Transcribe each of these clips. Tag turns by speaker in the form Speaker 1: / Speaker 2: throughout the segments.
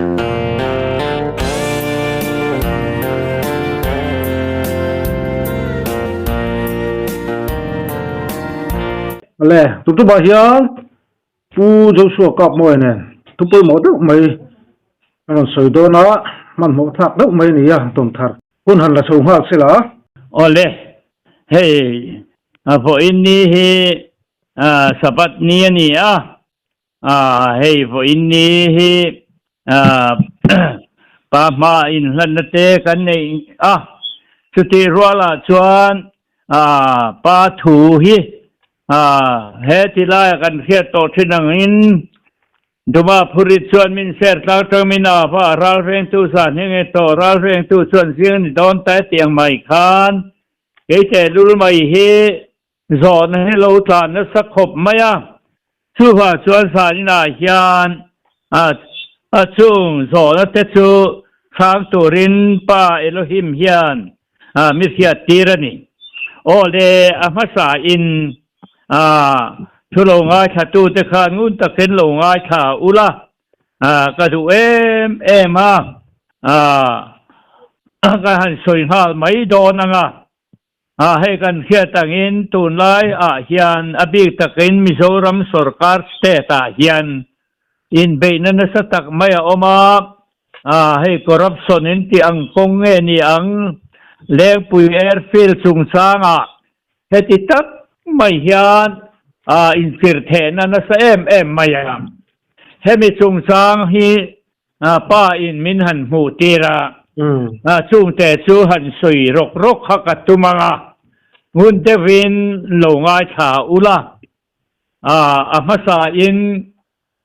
Speaker 1: Awle, tun tumah hian Pu Joshua Kapmawia nen thu pawimawh deuh mai a rawn sawi dawn a, hmanhmawh thlak deuh mai a ni a, tawn thar hun han la chho nghal se la.
Speaker 2: Awle, hei vawiin ni hi Sabbath ni a ni a, hei vawiin ni hi pa hma inhlanna te kan nei a, chutih rualah chuan pa thu hi he ti laia kan hriat tawh thin angin Duma Phurit chuan min ser tlang tang min a va, ralvengtu zan hi nge tawh, ralvengtu chuan zing ni dawn ta e tiang mai khan kei tehlul mai hi Zawhna hi lo tlan nasa khawp mai a, chuvang chuan zaninah hian a chung zawhna te chu chhang turin Pa Elohim hian mi hriat tir a ni. Aw le, a hmasa in thu lo ngaithla tu te khan ngun takin lo ngaithla ula, ka duh em em a, ka han sawi nghal mai dawn ang a. Hei kan hriat angin tunlai ah hian a bik takin Mizoram sorkar state ah hian inbeihna nasa tak mai a awm a, hei corruption in tih ang kawng nge ni ang Lengpui Airfield chungchang ah heti tak mai hian inchirthehna nasa em em mai a. Hemi chungchang hi Pa in min han hmuh tir a, chungte chu han sawi rawk rawk kha ka tum ang a, ngun deuhin lo ngaithla ula, a hmasa in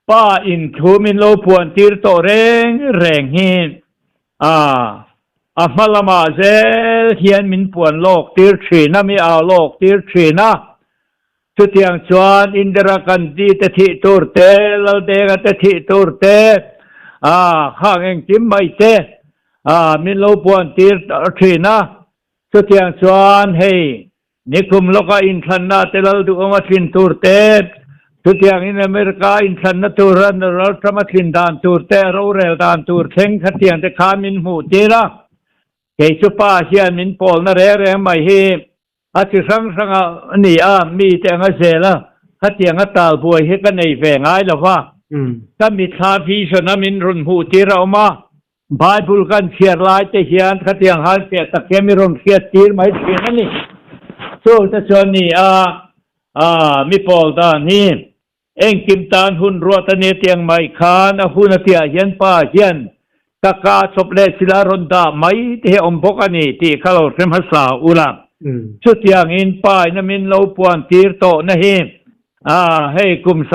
Speaker 2: pa in thu min lo puan tir tawh reng reng hi a hma lamah zel hian min puan lawk tir thin a, mi au lawk tir thin a. Chutiang chuan Indira Gandhi te thih tur te, Laldenga te thih tur te, ah khang engkim mai te ah min lo puan tir thin a. Chutiang chuan hei nikum lawka inthlanna te Lalduhawma thlin tur te, chutiangin America inthlanna tura Donald Trump a thlin dan tur te, a rorel dan tur thleng khatiang te khan min hmuh tir a. Kei chu pa hian min pawlna reng reng mai hi A chi hrang hrang a ni a, mite anga zel a, khatiang a tal buai hi ka nei ve ngai lo va. Ka mithla vision a min rawn hmuh tir a awm a, Bible kan chhiar lai te hian khatiang han fiah tak hian min rawn hriat tir mai thin a ni. Chung te chuan ni a, mi pawl dan hi Engkim tan hun ruat a ni tiang mai khan a hun a tihah hian pa hian ka ka chawp leh sila rawn dah mai te hi a awm bawk a ni tih kha lo hre hmasa ula. Chutiangin pa in a min lo puan tir tawh na hi hei kum 1000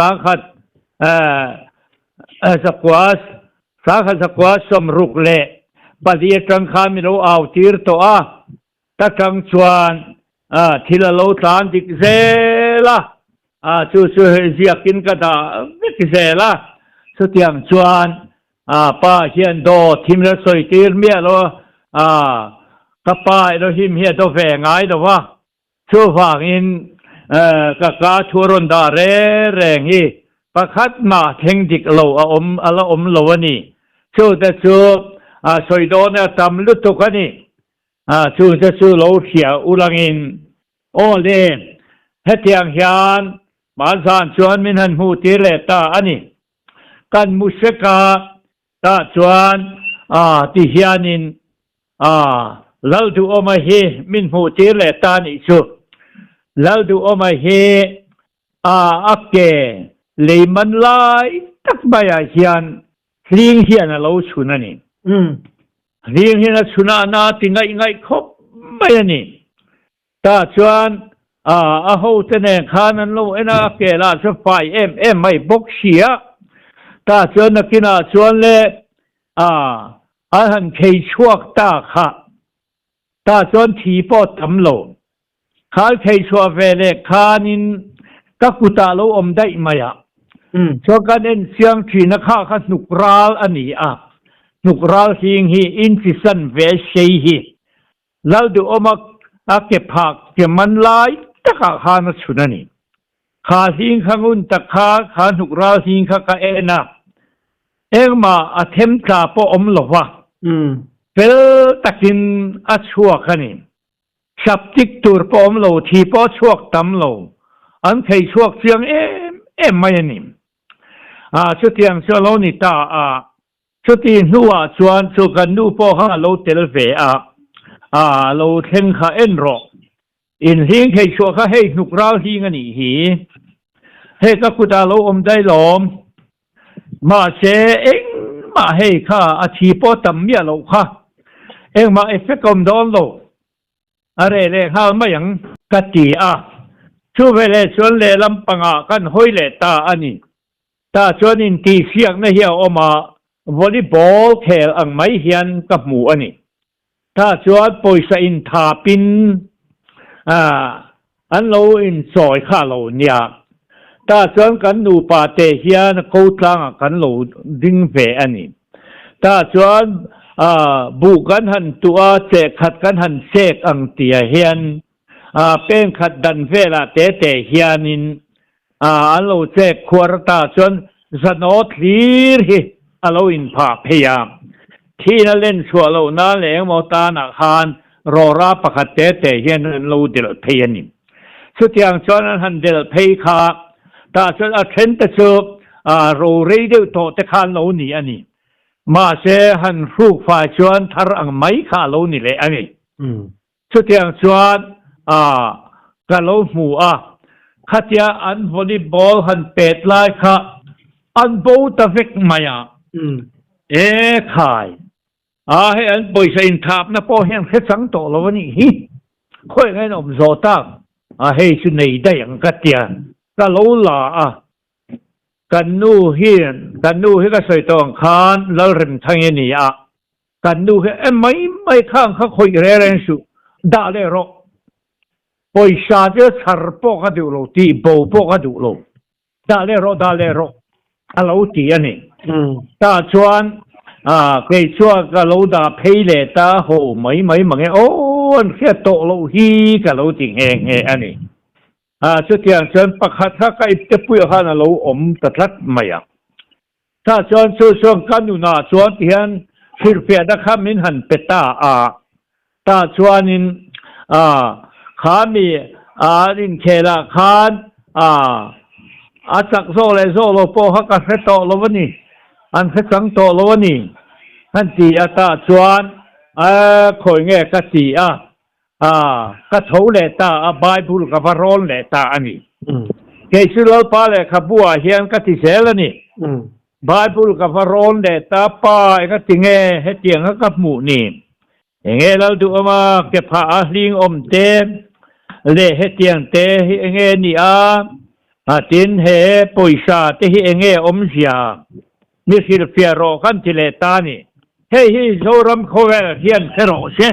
Speaker 2: 1964 atang khan min lo au tir tawh a. Ta tang chuan thil a lo tlan dik zel a, chu chu ziakin ka dah vek zel a. Chutiang chuan pa hian daw thim la sawi tir miah lo a, ka pa Elohim hi a daw ve ngai lo va. Chuvangin ka ka thu a rawn dah reng reng hi pakhat mah thleng dik lo a awm a la awm lo a ni. Chute chu sawi dawn a tam lutuk a ni. A, chungte chu lo hria ulangin, Aw le, hetiang hian hmanzan chuan min han hmuh tir leh ta a ni. Kan Museka tah chuan a ti hianin a, Lalduhawma hi min hmuh tir leh ta a nih chu. Lalduhawma hi a, a ke lei man lai tak maiah hian Hling hian a lo chhun a ni. Hling hian a chhun a, a na ti ngaih ngaih khawp mai a ni. Tah chuan a hote nen khan an lo en a, a ke lah chu fai em em mai bawk si a. Tah chuan nakinah chuan le an han khei chhuak ta kha. Tah chuan thi pawh tam lo. Khal thei chhuah ve leh khanin ka kutah lo awm daih mai a. Chuan kan en chiang thin a kha kha hnuk ral a ni a. Hnuk ral hing hi inchi san ve sei hi Lalduhawma a ke phak ke man lai takah khan a chhun a ni. Kha hling kha ngun tak kha kha hnuk ral hling kha ka en a. Engmah a them tla pawh awm lo va, fel takin a chhuak a ni. Saptik tur pawh awm lo, thi pawh a chhuak tam lo, an thei chhuak chiang em em mai a ni. Chutiang chu a lo ni ta a, chuti hnuah chuan chu kan nu pawh kha a lo tel ve a, a lo thleng kha en rawh. Inhling thei chhuah kha hei hnuk ral hling a nih hi. Hei ka kutah lo awm daih lawm. Mahse engmah hei kha a thi pawh tam miah loh kha. Engmah effect awm dawn lo. A reh leh nghal mai ang ka ti a. Chu veleh chuan lehlam pangah kan hawi leh ta a ni. Tah chuan intihsiakna hi a awm a, volleyball khel ang mai hian ka hmu a ni. Tah chuan pawisa inthapin an lo inchawi kha a lo nia. Tah chuan kan nupa te hian ko tlangah kan lo ding ve a ni. Tah chuan buh kan han tuh a, chehkhat kan han chek ang tihah hian peng khat dan velah te te hianin an lo chek khuar ta chuan zanaw thlir hi a lo inphah phei a. Thihna len chhuah loh nan leh engemaw tanah khan rawra pakhat te te hian an lo delh phei a ni. Chutiang chuan an han delh phei kha tah chuan a then te chu ro rei deuh tawh te kha an lo ni a ni. Mahse han hruk fai chuan thar ang mai kha a lo ni leh a ni. Chutiang chuan ka lo hmu a, khatia an volleyball han pet lai kha an bo ta vek mai a. E khai, a hei an pawisa inthapna pawh hian hre chang tawh lo a nih hi. Khawi ngain awm zawh tak a, hei chu nei daih ang ka tia, ka lo la a. Kan nu hian, kan nu hi ka sawi tawh ang khan Lalremthangi a ni a, Kan nu hi e mai mai khang kha khawih reng reng suh, dah leh rawh. Pawisa chu chhar pawh ka duh lo, tih bo pawh ka duh lo. Dah leh rawh, dah leh rawh a lo ti a ni. Tah chuan kei chuan ka lo dah phei leh ta ho mai mai mange aw an hriat tawh loh hi ka lo ti nghe nghe a ni. Chutiang chuan pakhat kha ka ipte puiah khan a lo awm ta tlat mai a. Tah chuan chu chuan ka nunah chuan tihian hrilhfiahna kha min han pe ta a, tah chuanin kha mi an inkhelah khan a chak zawk leh zawk lo pawh kha ka hre tawh lo a ni, an hre chang tawh lo a ni han ti a, tah chuan khawi nge ka ti a, ka tho leh ta a, Bible ka va rawn leh ta a ni. Kei chu Lalpa lehkhabu ah hian ka ti zel a ni. Bible ka va rawn leh ta, Pa enga ti nge hetiang a ka hmuh ni? Enge Lalduhawma ke phah a hling awm te leh hetiang te hi enge ni a? Tin he pawisa te hi enge awmzia? Mi hrilhfiah rawh kan ti leh ta a ni. Hei hi Zoram khawvel hian hre rawh se.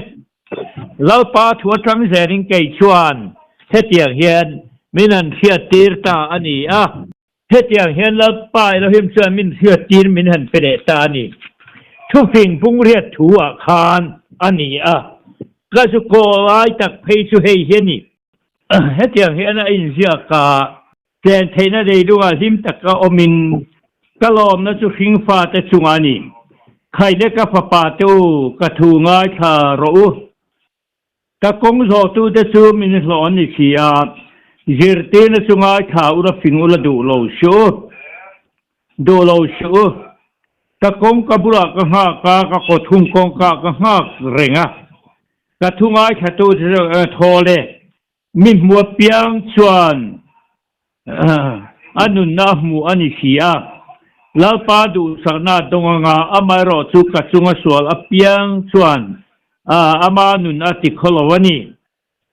Speaker 2: Lalpa thu atang zelin kei chuan hetiang hian min han hriattir ta a ni a. Hetiang hian Lalpa Elohim chuan min hriattir min han pe leh ta a ni. Thufing bungriat thu ah khan a ni a. Ka zu kaw lai tak phei chu hei hi a ni. Hetiang hian a inziak a. Chen theihna leilungah hlim taka awmin ka lawmna chu hringfate chungah a ni. Khaile ka fapate u, ka thu ngaithla rawh u. Ka kawng zawhtute chu min hlawh an ni si a, zirtirna chu ngaithla ula fing ula duh lo suh u. Duh lo suh u. Ka kawngka bulah ka nghak a, ka kawthung kawngkaah ka nghak reng a. Ka thu ngaithlatute chu thaw le. Mi hmu apiang chuan a nunna a hmu a ni si a, Lalpa duhsakna a dawng anga amaherawh chu ka chunga sual apiang chuan ama nun a ti khaw lo a ni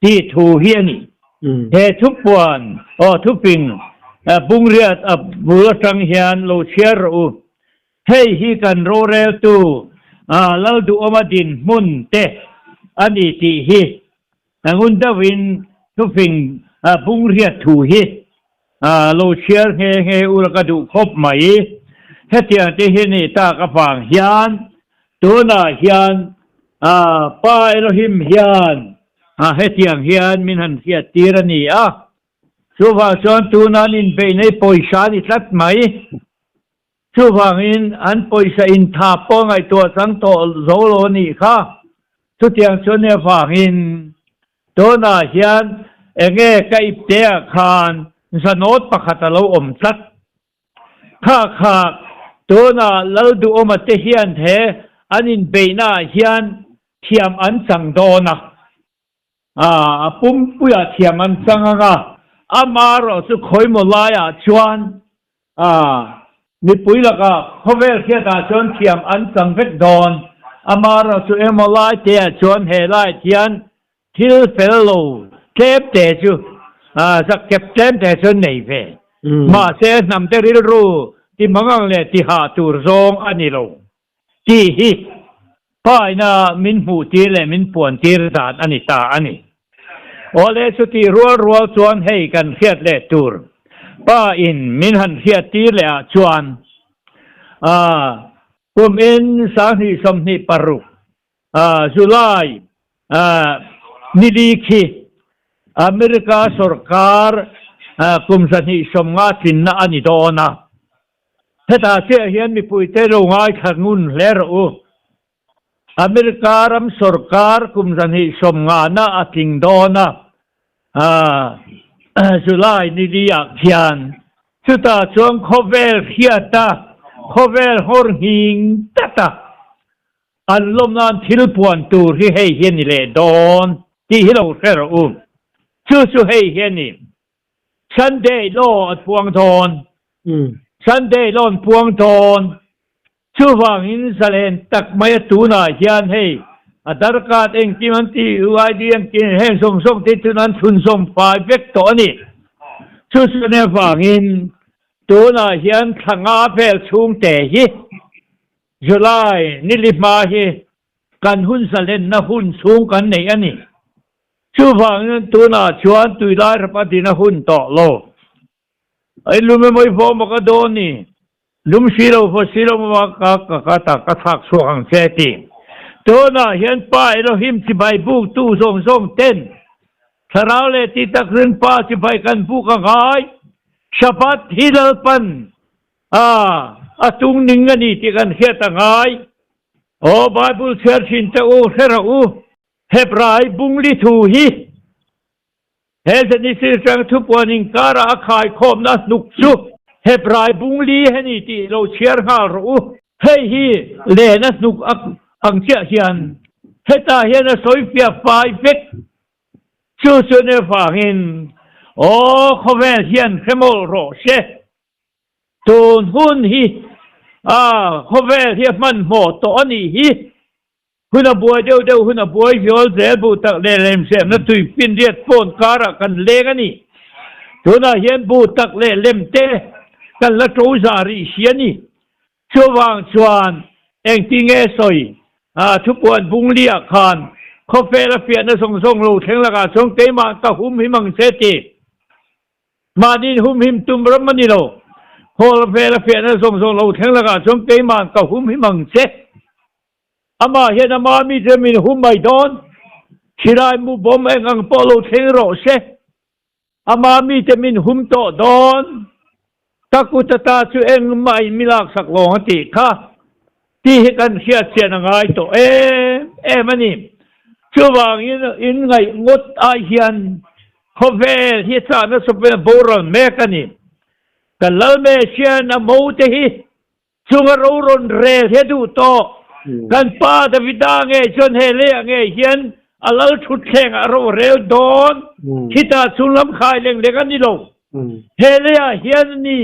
Speaker 2: tih thu hi a ni. He thupuan aw thuping bungriat a bul atang hian lo chhiar rawh u. Hei hi kan roreltu Lalduhawma dinhmun te a ni tih hi Ngun deuhin thufing bungriat thu hi lo chhiar nghe nghe ula ka duh khawp mai. Hetiang te hi ni tak avang hian tunah hian Pa Elohim hian hetiang hian min han hriattir a ni a. Chuvang chuan tuna an inbeih nei pawisa a ni tlat mai. Chuvangin an pawisa inthap pawh ngaihtuah chang tawh zo lo a nih kha. Chutiang chu nia vangin tunah hian enge ka ipteah khan zanawt pakhat a lo awm tlat. Kha kha tunah Lalduhawma te hian he an inbeihnaah hian thiam an chang dawn a. A pumpuiah thiam an chang ang a, amaherawh chu khawimaw laiah chuan mipui lakah khawvel hriatah chuan thiam an chang vek dawn. Amaherawh chu emaw lai teah chuan he laiah hian thil fel lo tlem te chu zak kep tlem te chu an nei ve. Mahse hnamte rilru ti mangang leh ti hah tur zawng a ni lo. Tih hi paina min hmuhtir leh min puantir dan a ni ta a ni. Awle chutih rual rual chuan hei kan hriat leh tur pa in min han hriattir leh ah chuan kum in 2026 July nili khi America sorkar kum 250 tlinna a ni dawn a. Hetah chiah hian mipuite lo ngaithla ngun hle rawh u. America ram sorkar kum 250na a tling dawn a, July ni li ah khian chutah chuan khawvel hriata khawvel nghawr nghing tlat a, an lawm nan thil puan tur hi hei hi a ni leh dawn tih hi lo hre rawh u. Chu chu hei hi a ni. Sunday law a puang dawn. Sunday law an puang dawn. Chuvangin zalen tak mai a tunah hian hei a darkat engkim an ti UID engkim heng zawng zawng te tun an chhunzawm fai vek tawh a ni. Chu chuan avangin tunah hian thla nga vel chhungte hi July nili hma hi kan hun zalenna hun chhung kan nei a ni. Chuvangin tunah chuan tuilai rap a din a hun tawh lo. Ai lum emaw i vawm a ka dawn ni, lum si lo vaw si lo maw ka ka ka ta ka thlak chhuak ang che ti. Tunah hian Pa Elohim chibai buk tu zawng zawng ten Thlarau leh ti tak rin Pa chibai kan buk a ngai. Shabbat hi Lalpan a a tung ning a ni tih kan hriat a ngai. Aw Bible chhiar thin te u hre rawh u. Hebrai bungli thu hi he Genesis atang thupuan inkarah a khaikhawmna hnuk chu Hebrai bungli he ni tih lo chhiar nghal rawh u. Hei hi lehna hnuk ang chiah hian hetah hian a sawifiah fai vek. Chu chu nia vangin aw khawvel hian hre mawlh rawh se. Tun hun hi a khawvel hi a hmanhmawh tawh a nih hi. Hun a buai deuh deuh, hun a buai zual zel buh tak leh lemsiamna tui finriat phone karah kan leng a ni. Tunah hian buh tak leh lem te kan la to za rih si a ni. Chuvang chuan engtinge sawi thupuan bungli-ah khan khawvel a fiahna zawng zawng lo thleng lakah chuan keimah ka hum him ang che ti. Mahniin humhim tum ram a ni lo. Hawl vel a fiahna zawng zawng lo thleng lakah chuan keima'n ka humhim ang che. Amah hian ama mite min hum mai dawn. Silai mu bawm eng ang pawh lo thleng rawh se. Ama mite min hum tawh dawn. Ka kut ata chu engmah in mi laksak lawng a tih kha. Tih hi kan hriat chian a ngai tawh em em a ni. Chuvangin in ngaih ngawt ai hian khawvel hi chahna sawpin a boral mek a ni. Kan Lalmesian a mo te hi chunga ro rawn rel hi a duh tawh. Kan pa Davida ngei chuan he leiah ngei hian a lal thutthleng ah ro rel dawn. Khitah chunglam khai leng leng a ni lo. He leiah hian a ni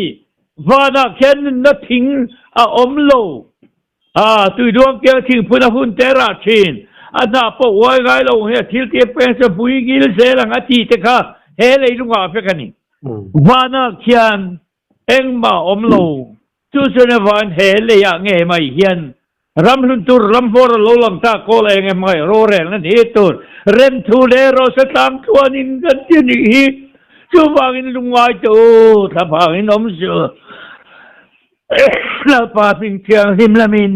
Speaker 2: Vanah khian nunna thing a awm lo. A tuiduang kiang thingphun a hun te rah thin. A hnah pawh uai ngai lo ang hi a thil tir peng chu hmui ngil zel ang a ti te kha he leilungah vek a ni. Vanah khian engmah a awm lo. Chu chuan avangin he leiah ngei mai hian ram hlun tur ram hmawr a lo lang ta kawl eng em ngai rorelna ni tur rem thu leh rawhse tlang tluanin kan ti anih hi. Chuvangin lungngai te u, thlaphangin awm suh. Lalpa hming thianghlim lamin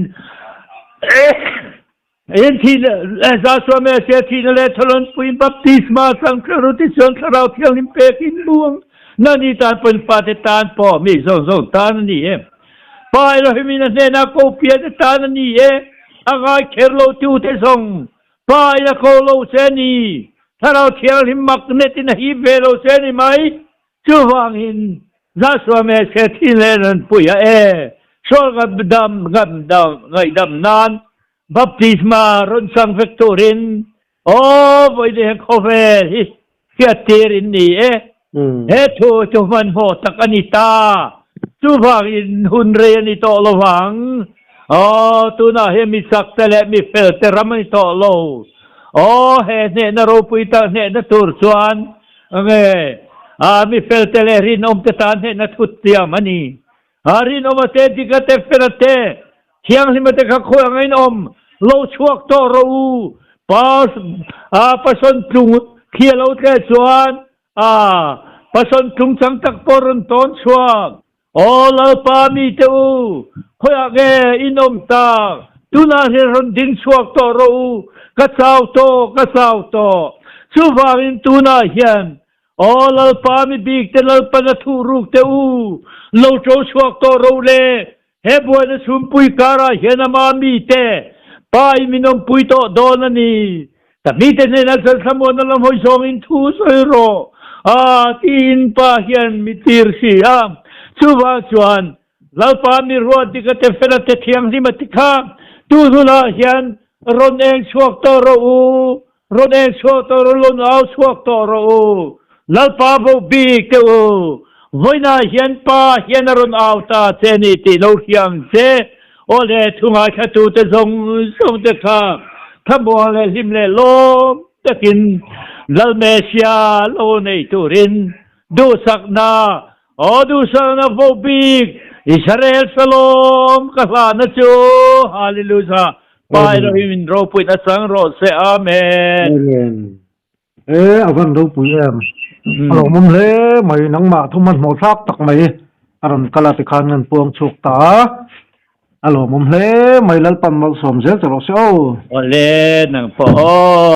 Speaker 2: in thihna leh Joshua Messiah thihna leh Thawlawnpuiin baptisma chang theuh ru tichuan Thlarau Thianghlim pekin buang na ni tan pawhin fate tan pawh mi zawng zawng tan a ni e. Pa Elohim-in a hnenah ko pian atan a ni e, a ngai kher lo tute zawng Pa in a ko lo che a ni, Thlarau Thianghlim magnet in a hip ve lo che a ni mai. Chuvangin Joshua Mese thin leh nunpui a e, sual ngam ngaihdam nan baptisma rawn chang vek turin aw vawiin hian khawvel hi hriattir in ni e. He thu chu hmanhmawh tak a ni ta. Chuvangin hun rei a ni tawh lo vang. Aw, tunah hian mi chak te leh mi fel te ram a ni tawh lo. Aw, he hnehna ropui tak hnehna tur chuan nge a mi fel te leh rinawm te tan hnehna thut tiam a ni. A rinawma te, dika te, fela te, thianghlima te kha khawi anga in awm lo chhuak tawh rawh u. Pa a pasawn tlung thli a lo tleh chuan a pasawn tlung chang tak pawh rawn tawn chhuak. Aw Lalpa mite u, khawiah nge in awm tak? Tunah hian rawn ding chhuak tawh rawh u, ka chau tawh, ka chau tawh. Chuvangin tunah hian, aw Lalpa mi bikte Lalpan a thuhruk te u, lo ṭo chhuak tawh rawh u le, he buaina chhunpui karah hian ama mite Pa in min awmpui tawh dawn a ni. Ka mite hnenah chuan thlamuanna lam hawi zawngin thu sawi rawh a tiin pa hian mi tir si a. Chuvang chuan Lalpa mi ruat dik a te fel a te thianghlim a ti kha tu hnunah hian rawn eng chhuak tawh rawh u, rawn eng chhuak tawh rawh u, rawn au chhuak tawh rawh u, Lalpa vo bik teh u, vawiinah hian pa hian a rawn au ta che a ni tih lo hria ang che. Aw le, thu ngaithlatute zawng zawng te kha thlamuang leh hlim leh lawm takin Lalmesia lo nei turin duhsakna, aw duhsakna vo bik Israel Shalom ka hlahna chu Hallelujah Pa Elohim in ropuina chang rawh se Amen.
Speaker 1: Amen. E a van ropui em. A lawmawm hle mai nangmah thu hmanhmawh thlak tak mai a rawn kal a tikhan ngan puang chhuak ta a. A lawmawm hle mai Lalpan malsawm zel che rawh se aw.
Speaker 2: Awle nang pawh aw.